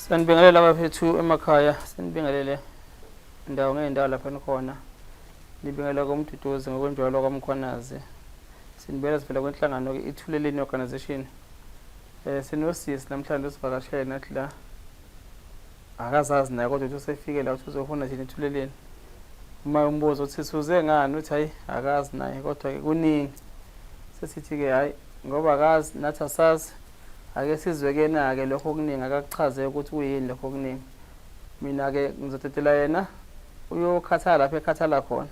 Sanibingelela bafethu emakhaya, sanibingelele ndawo ngey'ndawo lapha enikhona. Nibingelela koMduduzi ngokwenjwayelo kwaMkhwanazi. Sinibela sivela kwinhlangano-ke iThuleleni Organisation. Sinosisi namhlanje osivakashele nathi la. Akazazi naye kodwa uthi usefike la uthi uzofuna thina eThuleleni. Uma umbuzo uthi suze ngani uthi hayi akazi naye kodwa-ke kuningi. Sesithi-ke hhayi ngoba akazi nathi asazi ake sizwe kuyena-ke lokho okuningi akakuchaze ukuthi kuyini lokho okuningi. Mina-ke ngizodedela yena uyokhathala lapho ekhathala khona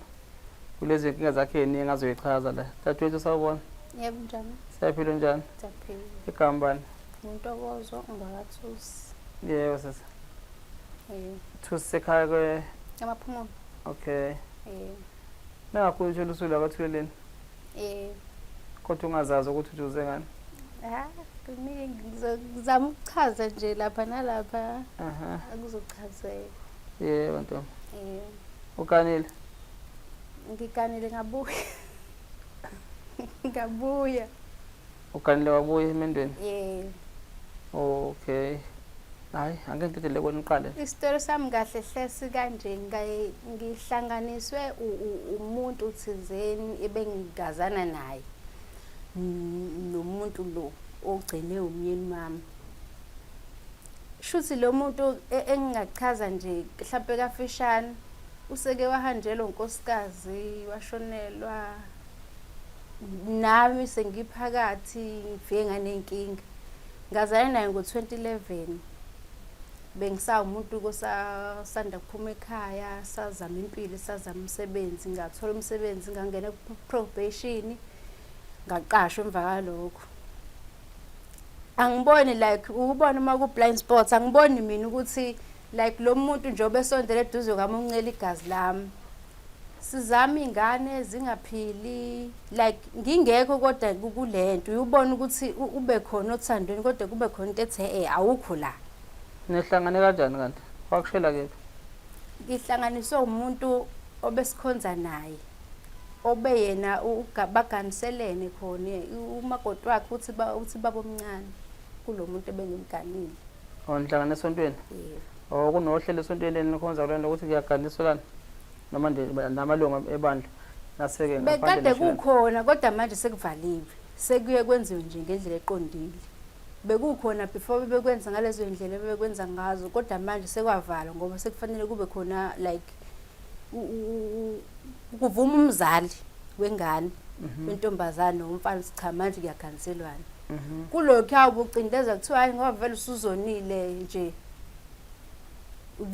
kulezi nkinga zakhe eziningi azoyichaza la. Dadewethu sawubona. Yebo njani? Siyaphila njani? Siyaphila. Igama bani? NguNtokozo ngwakaThusi. Yebo sisi. Yebo. Thusi sekhaya kwe Emaphumulo. Okay. Yebo. Nakho utshela usula kwaThuleleni. Yebo. Kodwa ungazazi ukuthi uthi uze ngani. Ah, kuningi ngizama ukuchaza nje lapha nalapha. Aha. Akuzochazeka. Yebo ntombi. Yebo. Uganile? Ngiganile ngabuya. Ngabuya. Uganile wabuya emendweni? Yebo. Okay. Hayi, angeke ngidedele kwena uqale. Isitori sami kahle hle sikanje ngihlanganiswe umuntu thizeni ebengingazana naye nomuntu lo ogcine umyeni wami. Shuthi lo muntu engingachaza nje mhlampe kafishane useke wahanjelwa unkosikazi washonelwa nami sengiphakathi ngifike nganenkinga. Ngazana naye ngo-2011 bengisawumuntu kosasanda kuphuma ekhaya sazama impilo sazama umsebenzi ngathola umsebenzi ngangena ku-probation ngaqashwa emva kwalokho. Angiboni like ukubona uma ku-blind spot angiboni mina ukuthi like lo muntu njengoba esondele eduze kwami uncela igazi lami. Sizama iy'ngane zingaphili like ngingekho kodwa kulento uyubona ukuthi ube khona othandweni kodwa kube khona into ethi eh awukho la. Nihlangane kanjani kanti? Wakushela kephi? Ngihlanganiswe umuntu obesikhonza naye obe yena baganiselene khona umakoti wakhe uthi uthi babomncane kulo muntu ebengimganile. Oh nihlangane esontweni? Yebo. Oh kunohlelo esontweni enikhonza kulona ukuthi kuyaganiselana noma nje namalungu ebandla naseke ngaphandle Bekade kukhona kodwa manje sekuvaliwe. Sekuye kwenziwe nje ngendlela eqondile. Bekukhona before bebekwenza ngalezo ndlela bebekwenza ngazo kodwa manje sekwavalwa ngoba sekufanele kube khona like kuvuma umzali wengane wentombazane nomfana ukuthi cha manje kuyaganiselwana. Kulokhu ubucindeza kuthiwa hayi ngoba vele usuzonile nje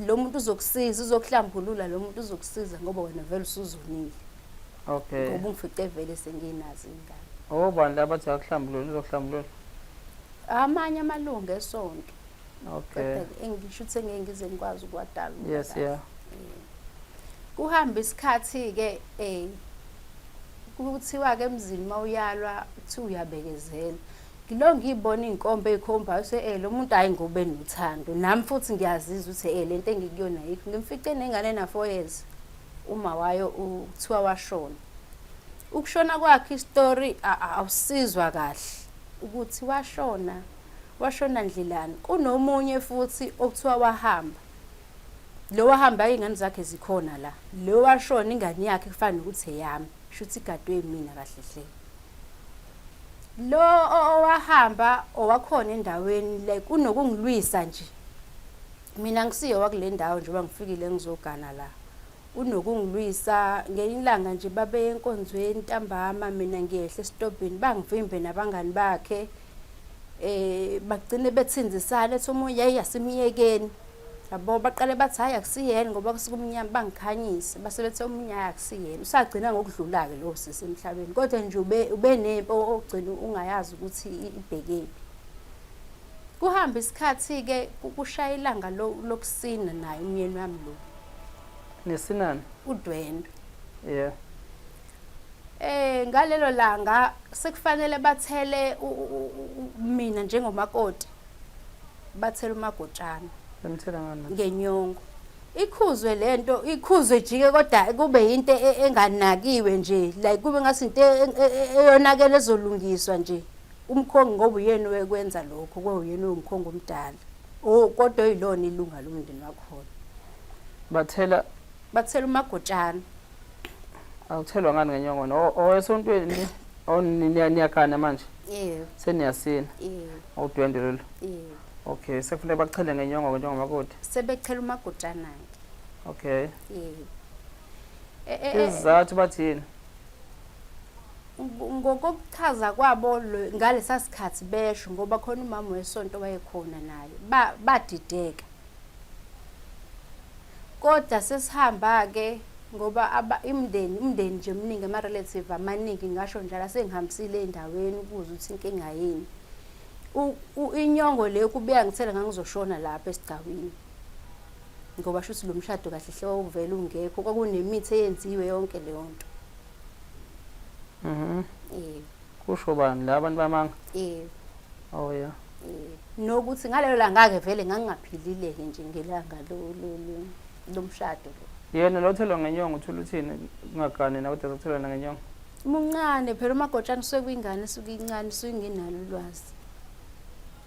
lo muntu uzokusiza uzokuhlambulula lo muntu uzokusiza ngoba wena vele usuzonile. Okay. Ngoba ungifice vele senginazo ingane. Obani laba athi akuhlambulula uzokuhlambulula? Amanye amalungu esonto. Okay. Kodwa engisho ukuthi engeke ngize ngikwazi ukuwadalula. Yes, yeah. Kuhamba isikhathi ke kuthiwa ke emzini mawuyalwa kuthiwa uyabekezela. Ngilo ngiyibona iy'nkomba ey'khombayo se lo muntu hhayi ngoba enothando. Nami futhi ngiyazizwa ukuthi lento engikuyona ayikho. Ngimfice nengane ena-4 years. Uma wayo kuthiwa washona. Ukushona kwakhe isitori awusizwa kahle ukuthi washona washona ndlelani. Kunomunye futhi okuthiwa wahamba. Lo wahamba iy'ngane zakhe zikhona la. Lo washona ingane yakhe kufana nokuthi eyami. Shuthi igadwe yimina kahle hle. Lo owahamba owakhona endaweni like unokungilwisa nje. Mina ngisiyo wakule ndawo njengoba ngifikile ngizogana la. Unokungilwisa ngelinye ilanga nje babeye enkonzweni ntambama mina ngiyehla esitobhini bangivimbe nabangani bakhe. Bagcine bethinzisana ethi omunye yayi asimyekeni. Yabo baqale bathi hayi akusiyena ngoba kusukumnyama bangikhanyise base bethi omunye hayi akusiyena. Usagcina ngokudlula-ke lowo sisi emhlabeni kodwa nje ube nempi ogcina ungayazi ukuthi ibhekephi. Kuhamba isikhathi-ke kushaya ilanga lokusina naye umyeni wami lo. Nisinani? Udwendwe. Yeah. Ngalelo langa sekufanele bathele mina njengomakoti bathele umagotshana. Bemthela ngani? Ngenyongo. Ikhuzwe lento, ikhuzwe jike kodwa kube into enganakiwe nje like kube ngathi into eyonakele ezolungiswa nje. Umkhongi ngoba uyena owekwenza lokho, kwawuyena owumkhongi omdala. Oh kodwa yilona ilunga lomndeni wakhona. Bathela Bathela umagotshana. Awuthelwa ngani ngenyongo no owesontweni niyagana manje? Yebo. Seniyasina. Yebo. Udwendwe lolu. Yebo. Okay, sekufuneka bakuchele ngenyongo ke njengomakoti. Sebechela umagotshana ke. Okay. Yebo. Isizathu bathini? Ngokokuchaza kwabo ngalesa sikhathi besho ngoba khona umama wesonto wayekhona naye badideka. Kodwa sesihamba-ke ngoba imindeni umndeni nje omningi ama-relative amaningi ngingasho njalo asengihambisile ey'ndaweni ukuze ukuthi inkinga yini. Inyongo le ukube yangithela ngangizoshona lapha esigcawini. Ngoba shuthi lo mshado kahle hle wawuvele ungekho kwakunemithi eyenziwe yonke leyo nto. Mhm. Yebo. Kusho bani la abantu bamanga? Yebo. Oh yeah. Yebo. Nokuthi ngalelo langa-ke vele ngangingaphilile-ke nje ngelanga lomshado lo. Yena lo othelwa ngenyongo uthula uthini kungagani na kodwa sokuthelwa ngenyongo? Muncane phela umagotshana usuke kuyingane esuke incane usuke ingenalo ulwazi.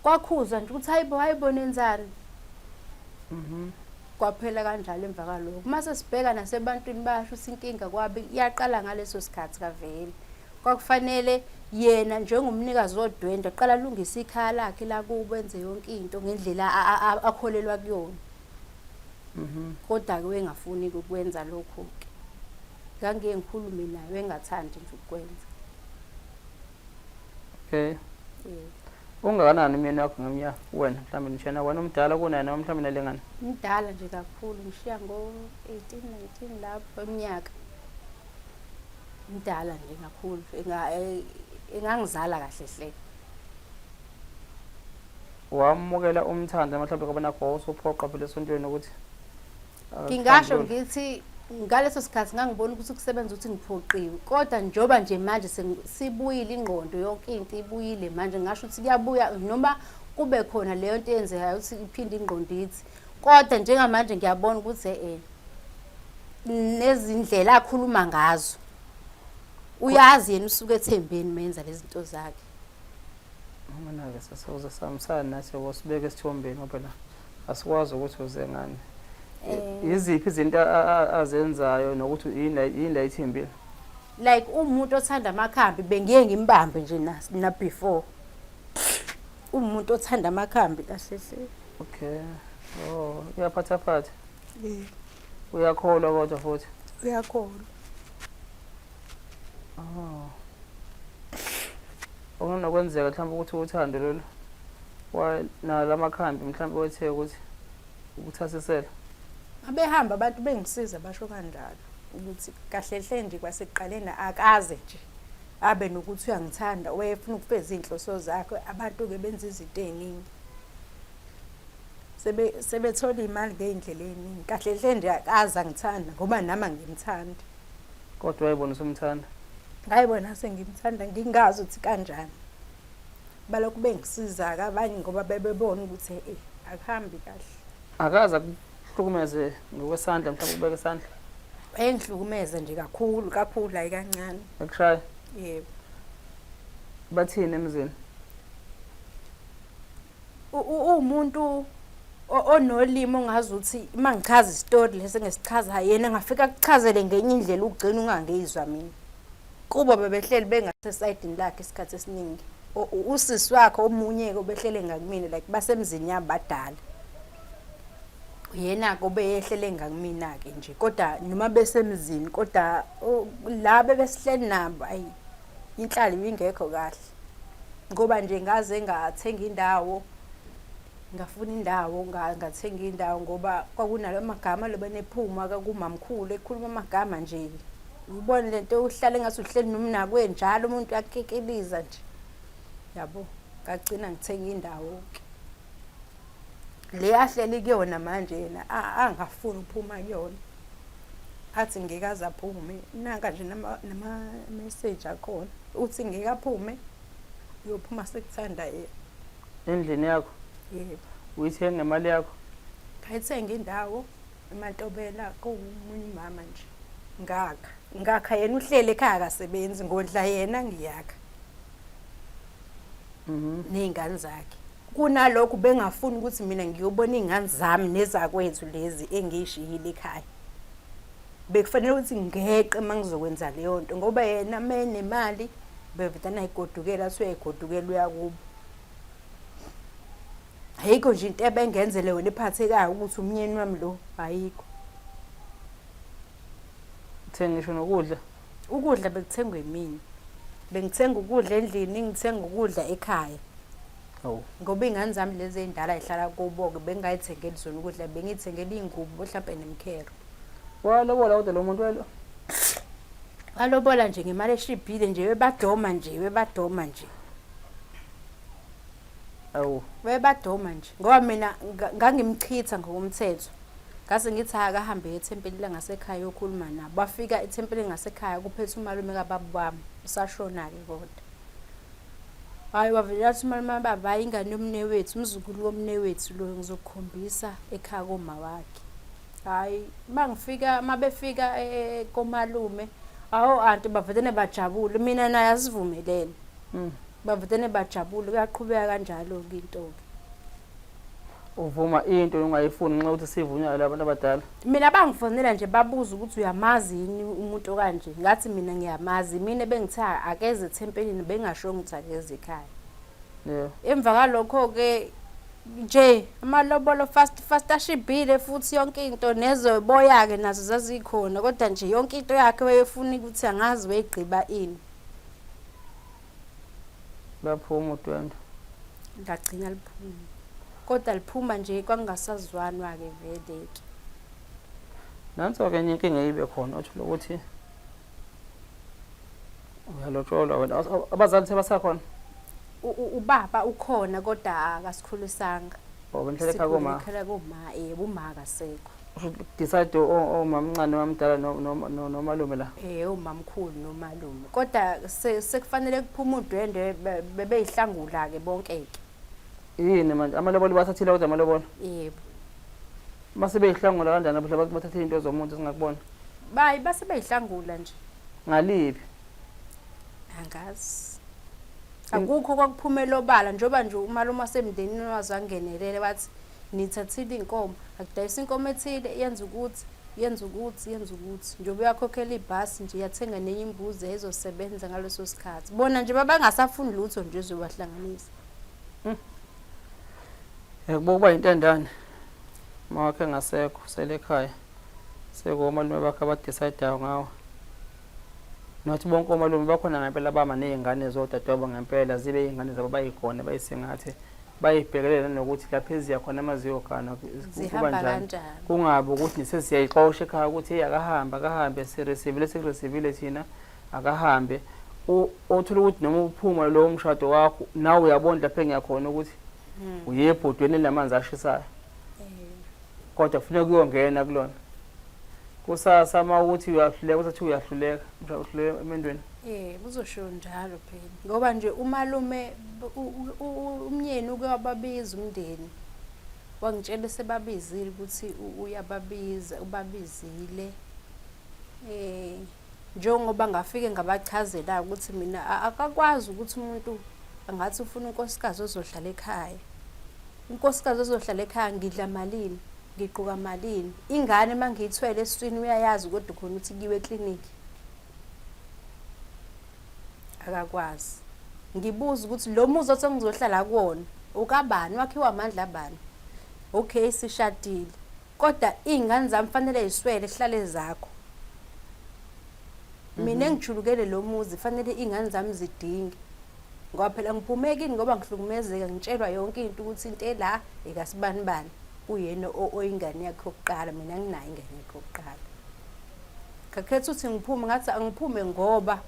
Kwakhuzwa nje ukuthi hayibo hayibo nenzani. Kwaphela kanjalo emva kwalokho. Uma sesibheka nasebantwini basho ukuthi inkinga kwabe yaqala ngaleso sikhathi kavele. Kwakufanele yena njengomnikazi wodwendwe aqale alungise ikhaya lakhe lakubo enze yonke into ngendlela akholelwa kuyona. Kodwa-ke wayengafuni-ke ukwenza lokho-ke. Ngangiye ngikhulume naye wayengathandi nje ukukwenza. Okay. Yebo. Ungakanani umyeni wakho ngeminyaka wena mhlawumbe nishana wena umdala kunaye noma mhlawumbe nalingana? Mdala nje kakhulu ngishiya ngo-18 19 lapho eminyaka. Mdala nje kakhulu engangizala kahle hle. Wamukela umthanda mhlawumbe ngoba nakho wawusuphoqa phela esontweni ukuthi Ngingasho ngithi ngaleso sikhathi ngangibona ukuthi kusebenza ukuthi ngiphoqiwe kodwa njengoba nje manje sibuyile ingqondo yonke into ibuyile manje ngingasho ukuthi kuyabuya noma kube khona leyo nto eyenzekayo ukuthi iphinde ingqondo ithi kodwa njengamanje ngiyabona ukuthi e-e nezindlela akhuluma ngazo uyazi yena usuke ethembeni menza lezi zinto zakhe. Mina-ke sesizoze sihambisane nathi yabo sibeke esithombeni ngoba phela asikwazi ukuthi uze ngani. Yiziphi izinto azenzayo nokuthi yini yini la ayithembile? Like umuntu othanda amakhambi bengiye ngimbambe nje na, na before. Umuntu othanda amakhambi kahle hle. Okay. Oh, uyaphathaphatha. Yebo. Uyakholwa kodwa futhi. Uyakholwa. Oh. Okunokwenzeka mhlawumbe ukuthi uthando lolu nalamakhambi mhlawumbe wethe ukuthi ukuthasisela. Abehamba abantu bengisiza basho kanjalo ukuthi kahle hle nje kwasekuqaleni akaze nje abe nokuthi uyangithanda wayefuna ukufeza iy'nhloso zakhe abantu-ke benza izinto ey'ningi sebethola iy'mali ngey'ndlela ey'ningi kahle hle nje akaze angithanda ngoba nami angimthandi. Kodwa wayibona usumthanda? Ngayibona sengimthanda ngingazi ukuthi kanjani. Balokhu bengisiza-ke abanye ngoba bebebona ukuthi eh akuhambi kahle. Akaze akuhlukumeze ngokwesandla mhlawumbe ukubeka isandla? Wayengihlukumeza nje kakhulu kakhulu hayi kancane. Ekushaya? Yebo. Bathini emzini? Uwumuntu onolimi ongazi ukuthi uma ngichaza isitori lesi engisichazayo yena angafika akuchazele ngenye indlela ugcina ungangizwa mina. Kubo bebehleli bengasesayidini lakhe isikhathi esiningi. Usisi wakhe omunye-ke obehlele ngakumina like basemzini yabo badala. Uyena-ke obeyehlele ngakumina-ke nje kodwa noma besemzini kodwa la bebesihleli nabo ayi inhlalo ibingekho kahle. Ngoba nje ngaze ngathenga indawo ngafuna indawo ngathenga indawo ngoba kwakunalo magama lobenephuma kumamkhulu ekhuluma amagama nje ubone lento uhlale ngathi uhleli nomnakwenu njalo umuntu uyakekeliza nje yabo ngagcina ngithenga indawo ke le ahleli kuyona manje yena angafuni ukuphuma kuyona athi ngeke aze aphume nanka nje nama-message akhona uthi ngeke aphume uyophuma sekuthanda yena. Endlini yakho? Yebo. Uyithenga ngemali yakho? Ngayithenga indawo eMantobela komunye umama nje. Ngakha. Ngakha yena uhleli ekhaya akasebenzi ngondla yena ngiyakha. Ney'ngane zakhe. Kunalokho bengafuni ukuthi mina ngiyobona iy'ngane zami nezakwethu lezi engiyishiyile ekhaya. Bekufanele ukuthi ngeqe uma ngizokwenza leyo nto ngoba yena uma enemali bevele ayigodukela athi uyayigodukela uyakubo. Ayikho nje into ebengenzele wena ephathekayo ukuthi umnyeni wami lo ayikho. Uthenga ngisho nokudla. Ukudla bekuthengwa imina. Bengithenga ukudla endlini, ngithenga ukudla ekhaya. Awu. Ngoba iy'ngane zami lezi ey'ndala y'hlala kubo-ke bengingayithengeli zona ukudla, bengiy'thengela iy'ngubo hlampe nemikhero. Walobola kodwa lo muntu welo. Walobola nje ngemali eshibhile nje bebadoma nje bebadoma nje. Awu. Bebadoma nje ngoba mina ngangimchitha ngokomthetho. Ngase ngithi akahambe ethempelini langasekhaya yokhuluma nabo. Bafika ethempelini ngasekhaya kuphethe umalume kababa wami. Usashona-ke kodwa. Hhayi wavele wathi umalume kababa hhayi ingane yomnewethu, umzukulu womnewethu lo ngizokukhombisa ekhaya koma wakhe. Hhayi uma ngifika uma befika e, e, komalume awu anti bavelene bajabule mina naye asivumelene. Bavelene bajabule kuyaqhubeka kanjalo-ke into-ke. Uvuma into ongayifuni ngenxa yokuthi sivunywa labantu abadala. Mina bangifonela nje babuza ukuthi uyamazi yini umuntu okanje. Ngathi mina ngiyamazi. Mina bengithe akeze ethempelini bengashongo ukuthi akeze ekhaya. Yeah. Emva kalokho ke nje amalobolo fast fast ashibhile futhi yonke into nezoboya ke nazo zazikhona kodwa nje yonke into yakhe wayefuna ukuthi angazi wayigqiba ini. Laphuma udwendwe. Ngagcina liphuma. Kodwa liphuma nje kwakungasazwanwa-ke vele-ke. Nanso-ke enye inkinga eyibe khona othola ukuthi uyalotsholwa wena abazali sebasakhona Ubaba ukhona kodwa akasikhulisanga. Oh, benihlala ekhaya koma. Sikhulele koma, yebo uma akasekho. Decide omamncane omamdala nomalume la. Eh omamkhulu nomalume. Kodwa sekufanele kuphume udwendwe bebeyihlangula ke bonke ke. Yini manje amalobolo bathathile kodwa amalobolo? Yebo. Mase beyihlangula kanjani abuhle bathathe into zomuntu singakubona? Bayi base beyihlangula nje. Ngaliphi? Angazi. Akukho kwakuphumela obala njengoba nje umalume wasemndenini waze wangenelele wathi nithathile iy'nkomo akudayisa inkomo ethile yenza ukuthi yenza ukuthi yenza ukuthi njengoba uyakhokhela ibhasi nje yathenga nenye imbuzi yayizosebenza ngaleso sikhathi bona nje babangasafuni lutho nje ezobahlanganisa. Yakubo kuba intandane mawakhe engasekho sele ekhaya sekuwomalume bakhe abadecidayo ngawo. Not bonke omalume bakhona ngempela bama ney'ngane zodadewabo ngempela zibe iy'ngane zabo bayigone bayisingathe bayibhekelele nanokuthi lapho eziya khona uma ziyogana kuba Zihamba njani kanjani? Kungabi ukuthi sesiyayixosha ekhaya ukuthi hey akahambe akahambe siresivile sikuresivile thina akahambe. Uthole ukuthi noma uphuma lowo mshado wakho nawe uyabona lapho engiyakhona ukuthi uye ebhodweni elinamanzi ashisayo kodwa kufuneka uyongena kulona kusasa uma ukuthi uyahluleka usathi uyahluleka mhlawumbe uhluleka emendweni. Eh kuzoshiwo njalo phela ngoba nje umalume umnyeni uke wababiza umndeni wangitshela sebabizile ukuthi uyababiza ubabizile eh njengoba ngafike ngabachazela ukuthi mina akakwazi ukuthi umuntu angathi ufuna unkosikazi ozohlala ekhaya unkosikazi ozohlala ekhaya ngidla malini ngigqoka malini ingane uma ngiyithwele esiswini uyayazi kodwa khona ukuthi kuyiwe eklinikhi akakwazi ngibuza ukuthi lo muzi othi ngizohlala kuwona ukabani wakhiwa amandla abani okay sishadile kodwa iy'ngane zami fanele y'swele kuhlale zakho mina engijulukele lo muzi fanele iy'ngane zami zidinge ngoba phela ngiphume kini ngoba ngihlukumezeka ngitshelwa yonke into ukuthi into ela ekasibanibani uyena oyingane yakhe yokuqala mina nginayo ingane yakhe yokuqala ngakhetha ukuthi ngiphume ngathi angiphume ngoba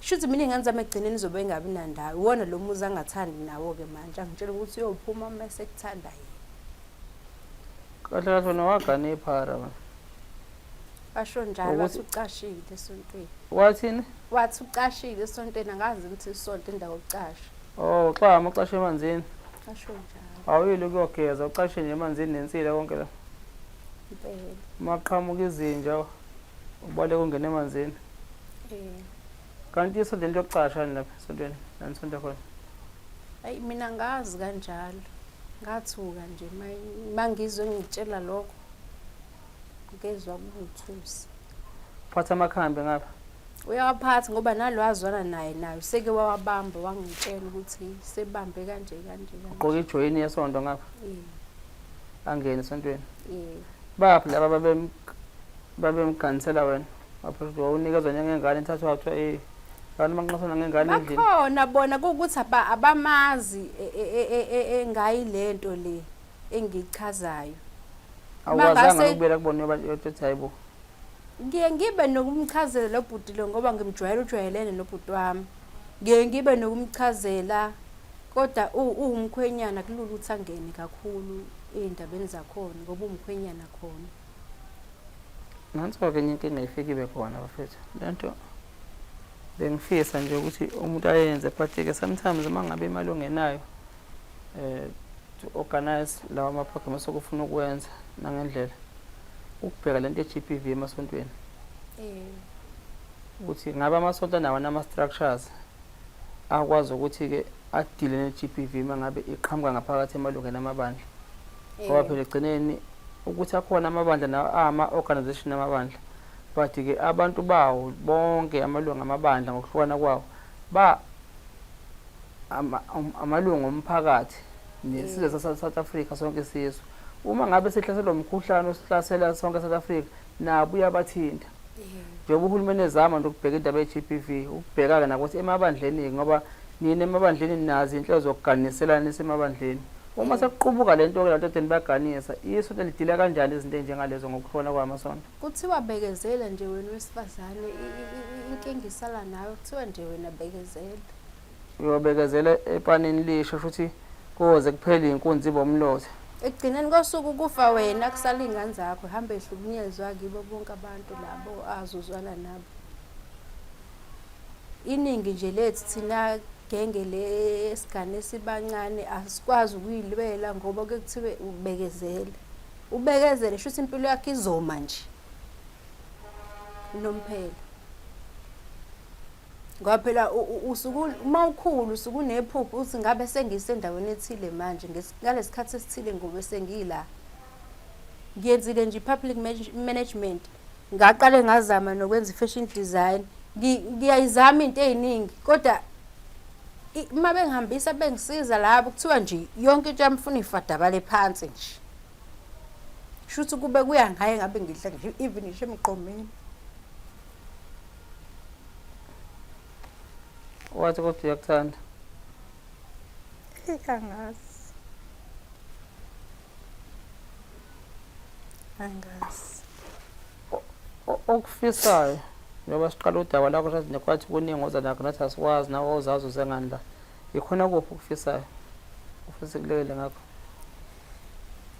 shuthi mina iy'ngane zami ekugcineni izobe ingabi nandawo iwona lo muzi angathandi nawo-ke manje angitshela ukuthi uyophuma uma sekuthanda yena. Kahle kahle wena wagana iphara wena. Basho njalo wathi ucashile esontweni. Wathini? Wathi ucashile esontweni angazi ukuthi isonto indawo yokucasha. Oh, xama ucashe emanzini. Asho njalo. Awuyile ukuyogeza ucashe nje emanzini nensila konke la. Impela. Uma qhamuka izinja ubaleka ungena emanzini. Eh. Kanti isonto lento yokucasha lapha esontweni? La nisonta khona. Ayi mina ngazi kanjalo. Ngathuka nje mangizwe ngitshela lokho. Ngezwa kungithusa. Phatha amakhambi ngapha. Uyawaphatha ngoba nalo azwana naye naye useke wawabamba wangitshela ukuthi sebambe kanje kanje kanje. Ugqoka ijoyini yesonto ngapha. Yeah. Angene esontweni. Yeah. Baphi laba babemganisela wena? Wapha wawunikezwa njengengane ithathwa kuthiwa eh abantu banqasana ngengane endlini. Bakhona bona kuwukuthi abamazi engayi lento le engiyichazayo. Awukwazanga ukubuyela kubona uyothi hayibo. Ngiye ngibe nokumchazela lo bhuti lo ngoba ngimjwayele ujwayelene nobhuti wami. Ngiye ngibe nokumchazela kodwa uwumkhwenyana kulula ukuthi angene kakhulu ey'ndabeni zakhona ngoba uwumkhwenyana khona. Nanso-ke enye inkinga ifike ibe khona bafethu. Le nto bengifisa nje ukuthi umuntu ayenze but-ke sometimes uma ngabe imali ungenayo eh to organize lawa ma-program esokufuna ukuwenza nangendlela ukubheka lento ye-GBV emasontweni ukuthi ngabe amasonto anawo nama-structures akwazi ukuthi-ke adile ne-GBV uma ngabe iqhamuka ngaphakathi emalungeni amabandla ngoba phela ekugcineni ukuthi akhona amabandla nawo ama-organization amabandla but-ke abantu bawo bonke amalungu amabandla ngokuhlukana kwawo ba amalungu omphakathi nesizwe sase-South Africa sonke isizwe uma ngabe sihlaselwa umkhuhlane osihlasela sonke South Africa nabo uyabathinta njengoba uhulumeni ezama nje ukubheka indaba ye-GBV ukubheka-ke nakuthi emabandleni-ke ngoba nina emabandleni nazi iy'nhlelo zokuganiselana nisemabandleni uma sekuqubuka le nto-ke lanto edeni bayaganisa isonto lidila kanjani izinto ey'njengalezo ngokuhlona kwamasonto Kuthiwa bekezela nje wena wesifazane inkinga isala nawe kuthiwa nje wena bekezela. Uyobekezela epanini lisho futhi koze kuphele inkunzi bomlotha. Ekugcineni kosuku kufa wena kusala iy'ngane zakho hambe ehlukunyezwa kibo bonke abantu labo azuzwana nabo. Iningi nje lethu thina genge le esigane sibancane asikwazi ukuyilwela ngoba kuye kuthiwe ubekezele. Ubekezele shuthi impilo yakho izoma nje. Unomphela. Ngoba phela usuke uma ukhulu usuke unephupho uthi ngabe sengisendaweni ethile manje ngalesikhathi esithile ngobe sengila. Ngiyenzile nje i-public management. Ngaqale ngazama nokwenza i-fashion design. Ngiyayizama into ey'ningi kodwa uma bengihambisa bengisiza labo kuthiwa nje yonke into yami funa ifadabale phansi nje. Shuthi kube kuya ngaye ngabe ngidla ngisho even ngisho emqomeni. Wathi kodwa uyakuthanda. Eyi angazi. Angazi. Okufisayo njengoba siqala udaba lakho sathi nekwathi kuningi oza nakho nathi asikwazi nawe awuzazi uze ngani la. Yikhona kuphi okufisayo? Ufisa kulekele ngakho.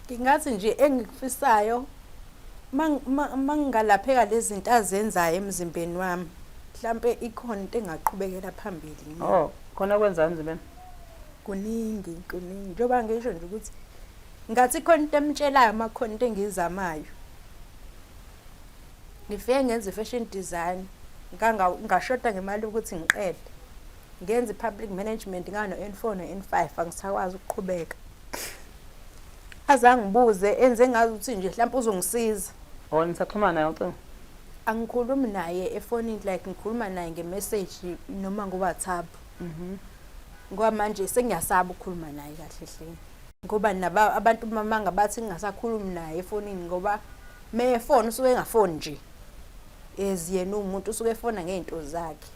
Ngingathi nje engikufisayo mangingalapheka lezi zinto azenzayo emzimbeni wami mhlampe ikhona into engaqhubekela phambili. Oh, khona kwenzani emzimbeni? Kuningi, kuningi. Njengoba ngisho nje ukuthi ngathi khona into emtshelayo uma kukhona into engiyizamayo. Ngifike ngenza i-fashion design ngashoda ngemali yokuthi ngiqede. Ngenza i-public management ngano-N four no-N five angisakwazi ukuqhubeka. Aze angibuze enze ngazi ukuthi nje mhlawumpe uzongisiza. Oh, nisaxhumana naye ucingo? Angikhulumi naye efonini like ngikhuluma naye nge-message noma ngo-WhatsApp. Ngoba manje sengiyasaba ukukhuluma naye kahle hle. Ngoba naba abantu mamanga bathi ngingasakhulumi naye efonini ngoba mefona usuke engafoni nje. As yena uwumuntu usuke efona ngey'nto zakhe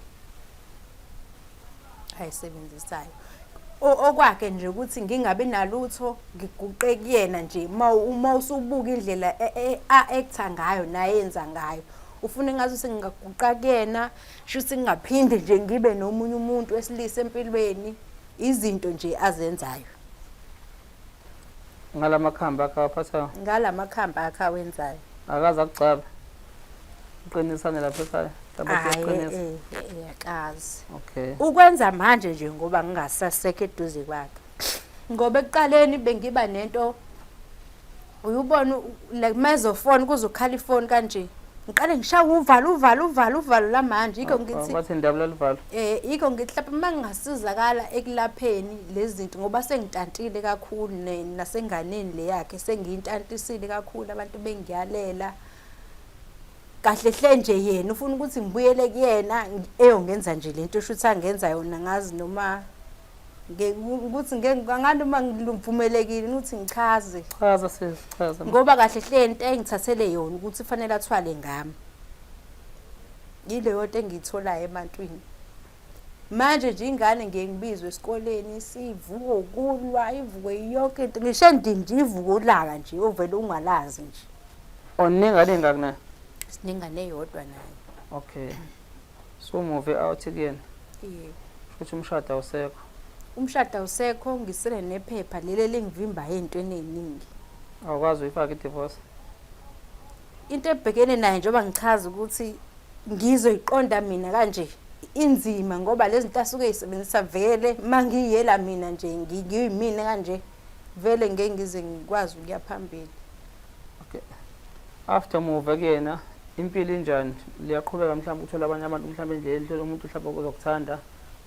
ayisebenzisayo. Okwakhe nje ukuthi ngingabi nalutho ngiguqe kuyena nje uma usubuka indlela a-act-a ngayo nayenza ngayo. Ufuna engazuthi ngingaguqa kuyena shuthi ngingaphinde nje ngibe nomunye umuntu wesilisa empilweni izinto nje azenzayo. Ngalamakhambi akhe awaphathayo? Ngalamakhambi akhe awenzayo. Akaze akugcabe? Uqinisane lapha ekhaya? Hhayi, akaze. Okay. Ukwenza manje nje ngoba ngingasasekho eduze kwakhe. Ngoba ekuqaleni bengiba nento uyubona like mezofona kuzokhala ifoni kanje. Ngiqale ngishawe uvalo uvalo uvalo uvalo lamanje yikho ngithi bathi indaba lalivalo. Yikho ngithi mhlawumbe uma ngingasizakala ekulapheni lezi zinto ngoba sengintantile kakhulu nasenganeni le yakhe sengiyintantisile kakhulu abantu bengiyalela. Kahle hle nje yena ufuna ukuthi ngibuyele kuyena eyongenza nje lento shuthi angenza yona ngazi noma ukuthi ngeke noma ngivumelekile ukuthi ngichaze. Chaza sisi, chaza. Ngoba kahle hle into engithathele yona ukuthi kufanele athwale ngami. Yileyo nto engiyitholayo ebantwini. Manje nje ingane ngiye ngibizwe esikoleni sivuke ukulwa ivuke yonke into ngisho endini nje ivuke ulaka nje ovele ungalazi nje. Oh ningane engaki naye? Sinengane eyodwa naye. Okay. So move out kuyena. Yebo. Futhi umshado awusekho. Umshado awusekho ngisele nephepha leli elingivimbayo ey'ntweni ey'ningi. Awukwazi uyifaka i-divorce. Into ebhekene naye njengoba ngichaza ukuthi ngizoyiqonda mina kanje inzima ngoba lezi zinto asuke eyisebenzisa vele uma ngiyiyela mina nje ngiyimina kanje vele ngeke ngize ngikwazi ukuya phambili. Okay. After move kuyena impilo injani? Liyaqhubeka mhlawumbe uthola abanye abantu mhlawumbe endleleni uthola umuntu mhlawumbe ozokuthanda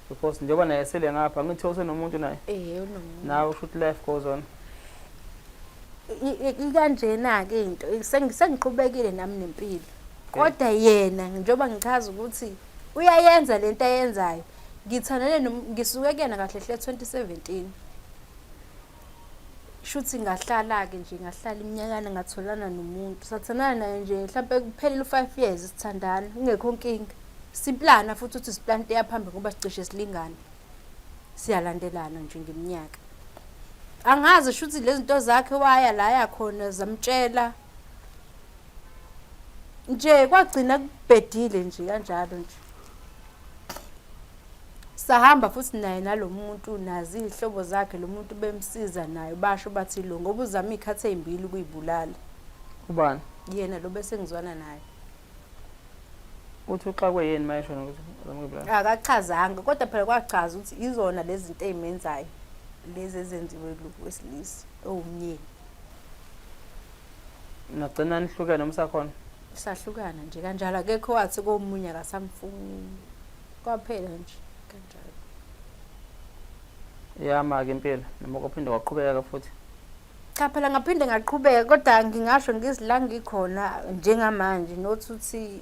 because njengoba naye sele ngapha ngithi usenomuntu naye. Eh unomuntu. Nawe usho ukuthi life goes on. Ikanjena-ke into sengiqhubekile nami nempilo kodwa yena njengoba ngichaza ukuthi uyayenza lento ayenzayo ngithandane ngisuke kuyena kahle hle 2017 shuthi ngahlala-ke nje ngahlala iminyakana ngatholana nomuntu sathandana naye nje mhlawumpe kuphelile u-five years sithandana kungekho nkinga siplana futhi ukuthi siplana into eyaphambi ngoba sicishe silingane siyalandelana nje ngeminyaka angazi shuthi lezi zinto zakhe waya la yakhona zamtshela nje kwagcina kubhedile nje kanjalo nje sahamba futhi naye nalomuntu nazi izihlobo zakhe lo muntu bemsiza naye basho bathi lo ngoba uzama iy'khathi ey'mbili ukuyibulala. Ubani? Yena lo bese ngizwana naye. Uthi uxakwe yini uma eshona ukuthi uzama ukuyibulala? Akachazanga kodwa phela kwachaza ukuthi izona lezi zinto ey'menzayo lezi ezenziwe lo wesilisa owumyeni. Nagcina nihlukene noma usakhona? Sahlukana nje kanjalo akekho wathi komunye akasamfuni. Kwaphela nje kanjalo. Yama-ke impilo noma kwaphinde kwaqhubeka futhi? Cha phela ngaphinde ngaqhubeka kodwa ngingasho ngizi la ngikhona njengamanje not ukuthi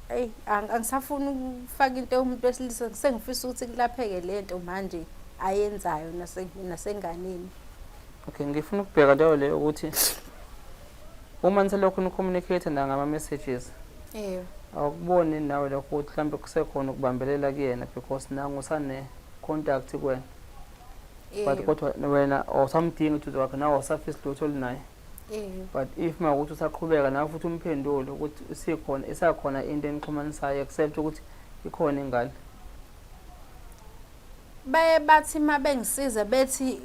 eyi angisafuni ukufaka into yomuntu wesilisa sengifisa ukuthi kulapheke le nto manje ayenzayo nasenganeni. Okay, ngifuna ukubheka leyo le ukuthi uma niselokhu ni-communicate nangama-messages Yebo. Awukuboni nawe lokho ukuthi mhlawumbe kusekhona ukubambelela kuyena because nangu usane-contact kuwena but kodwa wena awusamdingi eduze kwakhe nawe awusafisi lutho olunaye but if uma ukuthi usaqhubeka nawe futhi umphendule ukuthi isikhona isakhona into enixhumanisayo except ukuthi ikhona ingane. Baye bathi uma bengisiza bethi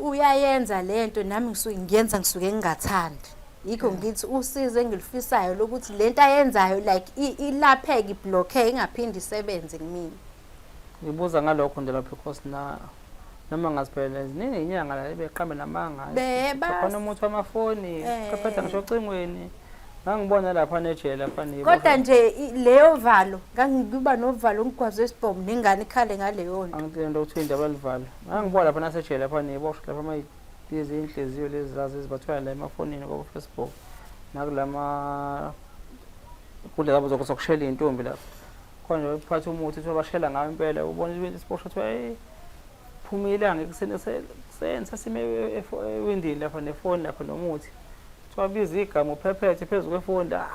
uyayenza lento nami ngisuke ngiyenza ngisuke ngingathandi. Yikho ngithi usizo engilufisayo lokuthi lento ayenzayo like ilapheke iblockeke ingaphinde isebenze kumina. Ngibuza ngalokho nje lapho because na noma ngaziphela ziningi inyanga la beqambe namanga. Khona umuthi wamafoni, qephetha ngisho ocingweni. Ngangibona lapha nejele lapha ni. Kodwa nje leyo valo ngangiba novalo ngigwazwe isibhomu nengane ikhale ngaleyo nto. Angithi lento kuthiwa indaba livalo. Ngangibona lapha nasejele lapha niboshwa lapha ama lezi inhliziyo lezi zazi ezibathwala la emafonini ko Facebook nakulama kudla zabo zokushela intombi lapha. Khona nje uphatha umuthi kuthiwa bashela ngayo impela ubona isiboshwa kuthiwa hey phuma ilanga ekuseni ekuseni sasime ewindini lapha nefoni lapha nomuthi. Kuthiwa biza igama uphephethe phezu kwefoni la.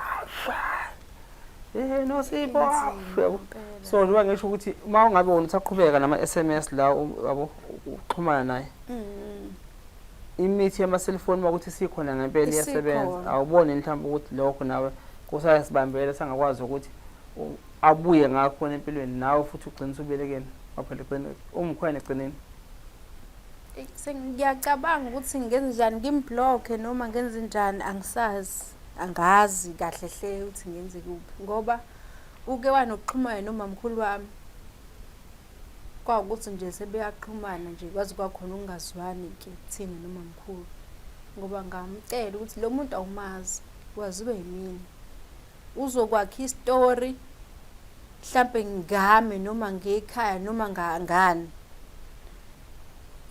Eh Nosipho. Yabo. So njengoba ngisho ukuthi uma ungabe wona usaqhubeka nama SMS la yabo uxhumana naye. Imithi yama-cellphone uma ukuthi isikhona ngempela iyasebenza. Awuboni mhlawumbe ukuthi lokho nawe kusayasibambela sangakwazi ukuthi abuye ngakho empilweni nawe futhi ugcine usubelekeni. Waphela egcine umkhwene egcineni. Sengiyacabanga ukuthi ngenze njani ngimblokhe noma ngenze njani angisazi angazi kahle hle ukuthi ngenze kuphi ngoba uke wanokuxhumana nomamkhulu wami kwawukuthi nje sebeyaxhumana nje kwaze kwakhona ukungazwani ke kuthina nomamkhulu ngoba ngamcela ukuthi lo muntu awumazi waziwe yimina. Uzokwakha isitori mhlampe ngami noma ngekhaya noma ngani.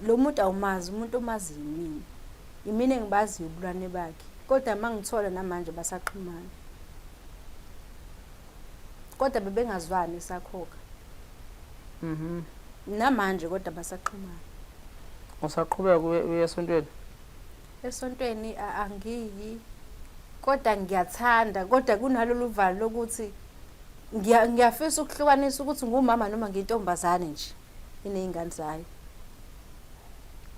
Lo muntu awumazi, umuntu omaziyo imina. Imina engibaziyo ubulwane bakhe. Kodwa uma ngithola namanje basaxhumana. Kodwa bebengazwani esakhokha. Namanje kodwa basaxhumana. Usaqhubeka uye esontweni? Esontweni angiyi kodwa ngiyathanda kodwa kunalolu valo lokuthi ngiyafisa ukuhlukanisa ukuthi ngumama noma ngiyintombazane nje iney'ngane zayo.